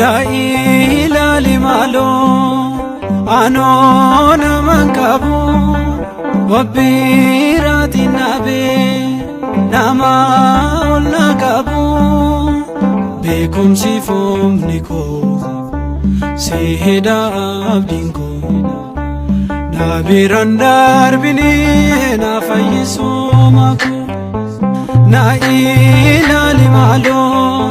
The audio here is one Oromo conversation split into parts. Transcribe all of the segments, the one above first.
Na ilaali maaloo anoo naman qabu wabbiraatiin dhaabee nama ol na qabu beekumsi foomni koo si hidha abdiin koo na biraan darbinii na fayyisuu makoo na ilaali maaloo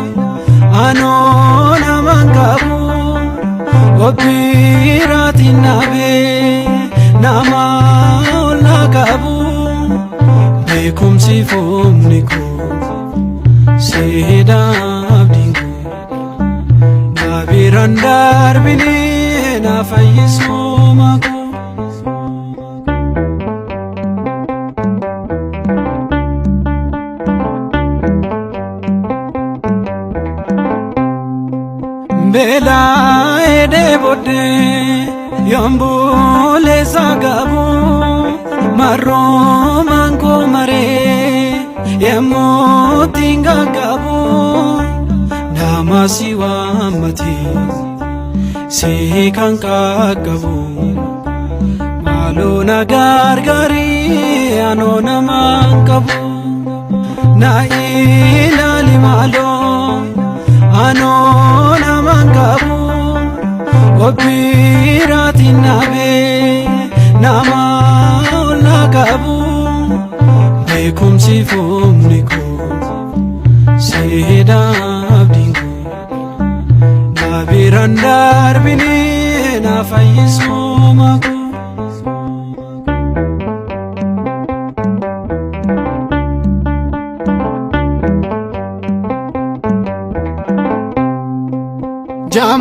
anoo naman qabu wabbiraatiin dhaabee nama ol na qabu beekumsi foomni koo si hidha abdiin koo na biraan darbinii na fayyisuu makoo. Beelaa dheebodhee yoombulee saagabu marroomaan koo maree yemmuu tingagabu nama si waammate si kan qaqqabu maaloo na gargaarii anoo namaan qabu na ilaali maaloo anoo naman qabu wabbiraatiin dhaabee nama ol na qabu beekumsi foomni koo si hidha abdiin koo na biraan darbinii na fayyisuu makoo.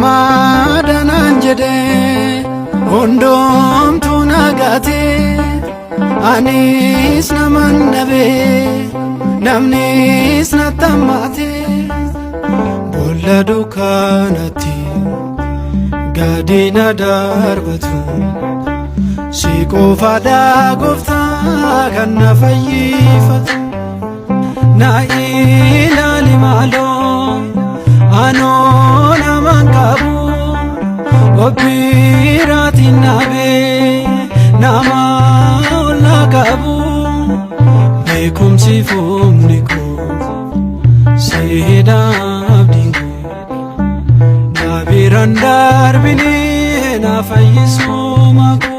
Jaamaadhanaan jedhee hundumtuu nagaatee anis naman dhabee namnis nattammaate boolla dukkanatti gadi na darbatu si qofaadha gooftaa kan na fayyifatu na ilaali maaloo anoo naman qabu wabbiraatiin dhaabee nama ol na qabu beekumsi foomni koo si hidha abdiin koo na biraan darbinii na fayyisuu makoo.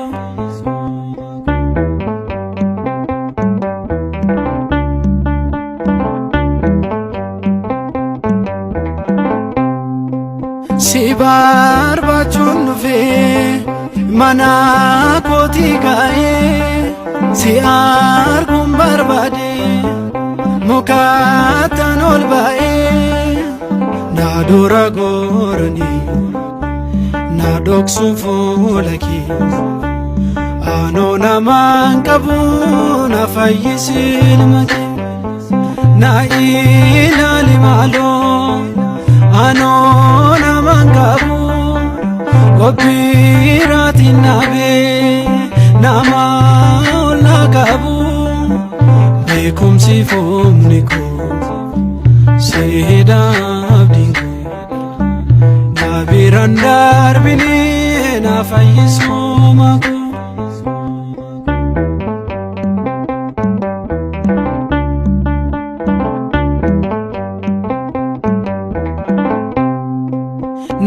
Si barbaachuun dhufee mana kootii ka'ee si arguun barbaade mukattaan ol ba'ee na dura gooranii na dhoksuun fuula kee anoo namaan qabu na fayyisi ilma kee na ilaali maaloo anoo naman qabu wabbiraatiin dhaabee nama ol na qabu beekumsi foomni koo si hidha abdiin koo na biraan darbinii na fayyisuu makoo.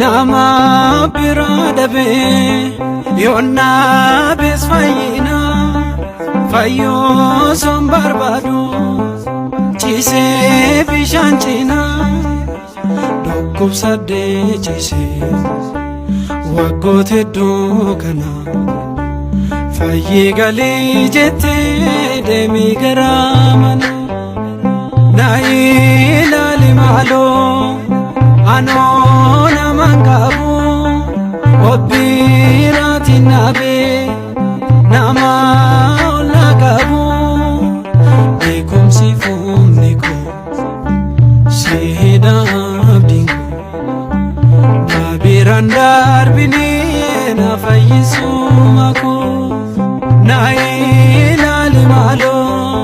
Nama biraa dhabee yoonnaa bees fayyina fayyoo son barbaadu ciisee bishaan cinaa dhukkubsadhee ciisee waggoota hedduu kana fayyii galii jettee deemii gara mana na ilaali maaloo anoo naman qabu wabbiraatiin dhaabee nama ol na qabu beekumsi foomni koo si hidha abdiin koo na biraan darbinii na fayyisuu makoo na ilaali maaloo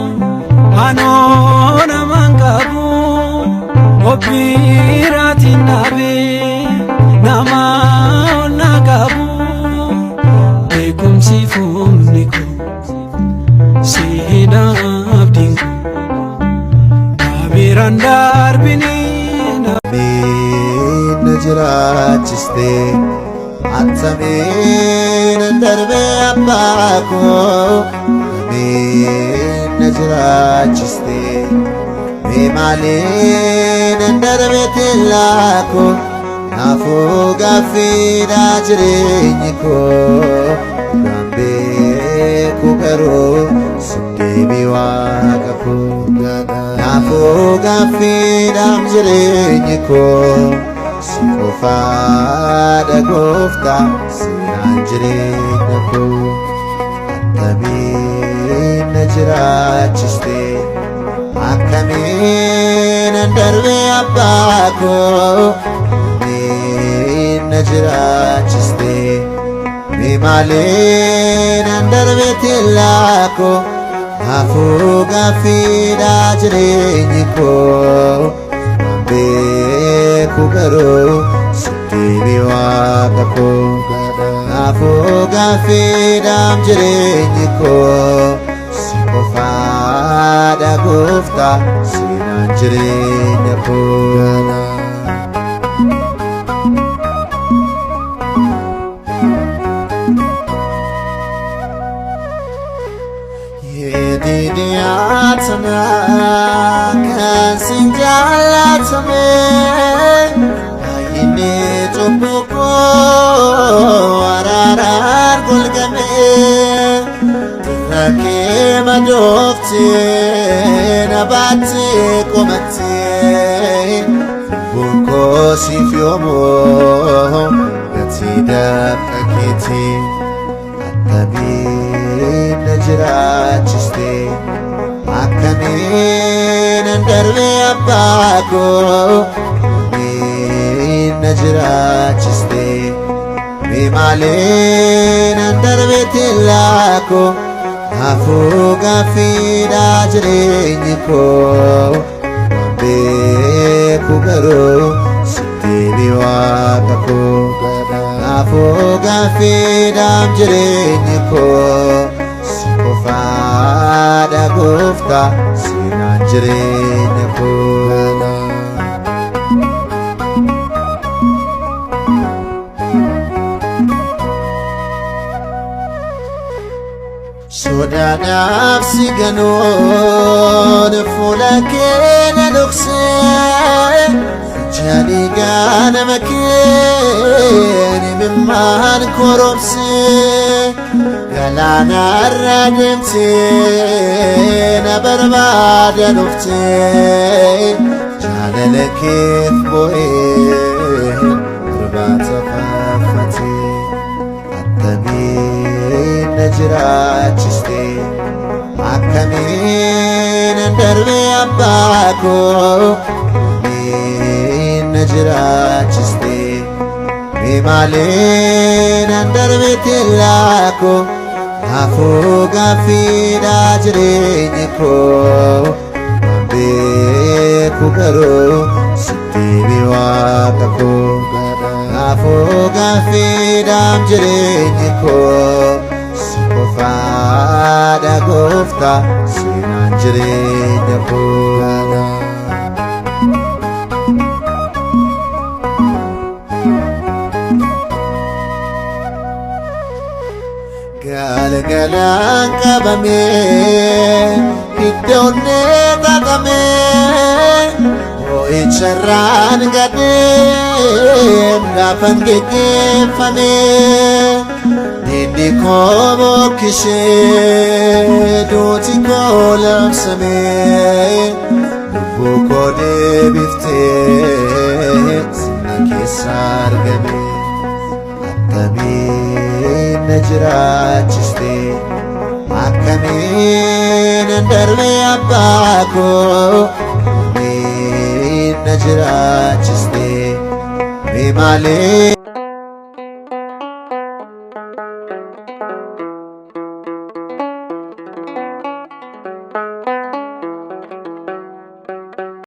anoo naman qabu wabbiraatiin dhaabee jiraachiste attamiin darbe abbaa koo attamiin na jiraachiste mee maaliin darbe teellaa koo naafuu gaaffiidha jireenyi koo dhugaan beeku garuu siddeebii waaqa koo naafuu gaaffiidhaam jireenyi koo si qofaadha gooftaa seenaan jireenya koo attamiin na jiraachiste akkamiin darbe abbaa koo attamiin na jiraachiste mee maaliin darbe teellaa koo naafuu gaaffiidha jireenyi koo waan beeku garuu siddeebii waaqa koo naafuu gaaffiidhaam jireenyi koo si qofaadha gooftaa seenaan jireenya koo. Yedidiyaatana kan sin jaallatame baay'inni cubbuu koo araaraan golgame irra kee madooftee na baattee qomattee lubbuun koo siif yoomuu gatii dafqa keetii attamiin na jiraachiste akkamiin darbe abbaa koo attamiin na jiraachiste mee maaliin darbe teellaa koo naafuu gaaffiidha jireenyi koo waan beeku garuu siddeebii waaqa koo naafuu gaaffiidhaam jireenyi koo si qofaadha gooftaa seenaan jireenya koo. Sodaadhaaf si ganoon fuula kee na dhoksee ija dhiigaa nama kee imimmaan koromsee galaanarra deemtee na barbaada dhuftee jaalala keef boo'ee irbaata faarfatee attamiin na jiraachiste akkamiin darbe abbaa koo attamiin na jiraachiste mee maaliin darbe teellaa koo naafuu gaaffiidha jireenyi koo waan beeku garuu siddeebii waaqa koo naafuu gaaffiidhaam jireenyi koo si qofaadha gooftaa seenaan jireenya koo. Galgalaan qabamee iddoonnee xaxamee boo'icharraan gadheen gaafan geggeeffame diinni koo bokkishee duuti koo labsamee lubbuu koo deebiftee sirna keessa argame attamiin na jiraachiste akkamiin darbe abbaa koo attamiin na jiraachiste mee maaliin